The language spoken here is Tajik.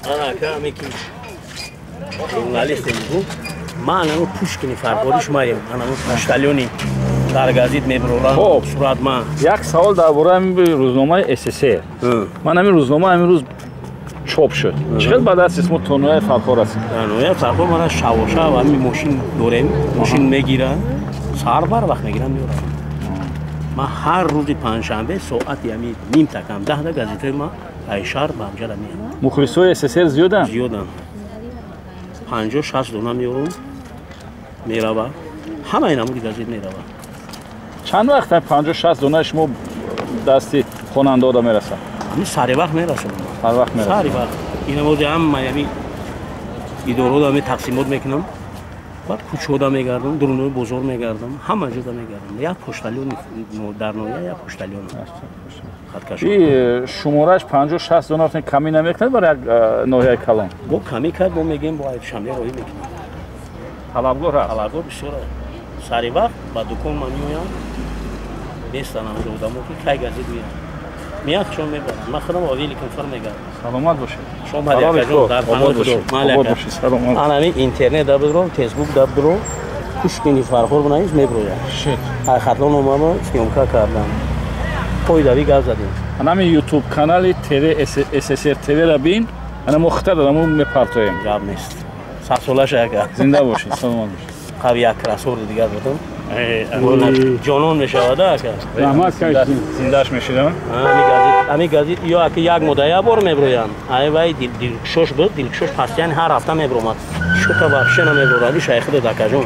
Ана каме ки журналист буд. Ман анамо Пушкини Фарҳориш маем, анамо почтальони дар газет меброрам сурат ман. Як савол дар бораи рӯзномаи СССР. Ман ҳамин рӯзнома ҳамин рӯз чоп шуд. Чӣ хел ба дасти шумо то ноҳияи Фархор расид? Ноҳияи Фархор мана шавоша ҳамин мошин дорем, мошин мегира, саҳар бар вақт мегирам меорам. Ман ҳар рӯзи панҷшанбе соати ҳамин ним такам 10 газетаи ма ай шаҳр ба ҳамҷара меям. Мухлисои СССР зиёданд? Зиёданд. 50-60 дона меорам, мерава. Ҳамаи намуди газет мерава. Чанд вақт 50-60 донаи шумо дасти хонандаода мерасад? Ҳамин сари вақт мерасад. Сари вақт мерасад. Сари вақт. Инамози ҳамаи ҳамин идораода ҳамин тақсимот мекунам. Баъд кӯчаода мегардам, дурунои бозор мегардам, ҳама ҷода мегардам. Як почтальон дар ноҳия, як почтальон. И шуморааш 50-60 дона камӣ намекунад барои як ноҳияи калон? Бо камӣ кард, мо мегӯем, бо душанбе роҳӣ мекунем. Талабгор ҳаст? Талабгор бисёр аст. Сари вақт ба дукон ман меоям, нестан ҳамҷо одамо ки кай газет меянд. Меянд, хушон мебаранд. Ман худам великам фар мегардам. Саломат бошед. Шумо акаҷон дар паноҳи Худо. Ман ҳамин интернет да бидро, фейсбук да бидро, Пушкини Фархор бинавис, меброяд. Ай Хатлон омадам, съёмка кардам. Пойдави гап задем. Ҳамин YouTube канали ТВ СССР ТВ ра бин, ана мо хита дадам, мепартоем. Гап нест. Садсолаша ака. Зинда бошед, саломат бошед. Қав як кроссворди дигар додам. Ҷонон мешавад ака. Раҳмат кашид. Зиндааш мешидам? Ҳамин газет ё ака як мода як бор меброянд. Ай вай дилкушош буд, дилкушош пастиян ҳар ҳафта мебромад. Шута вообще намеброради шайхи дод акаҷон.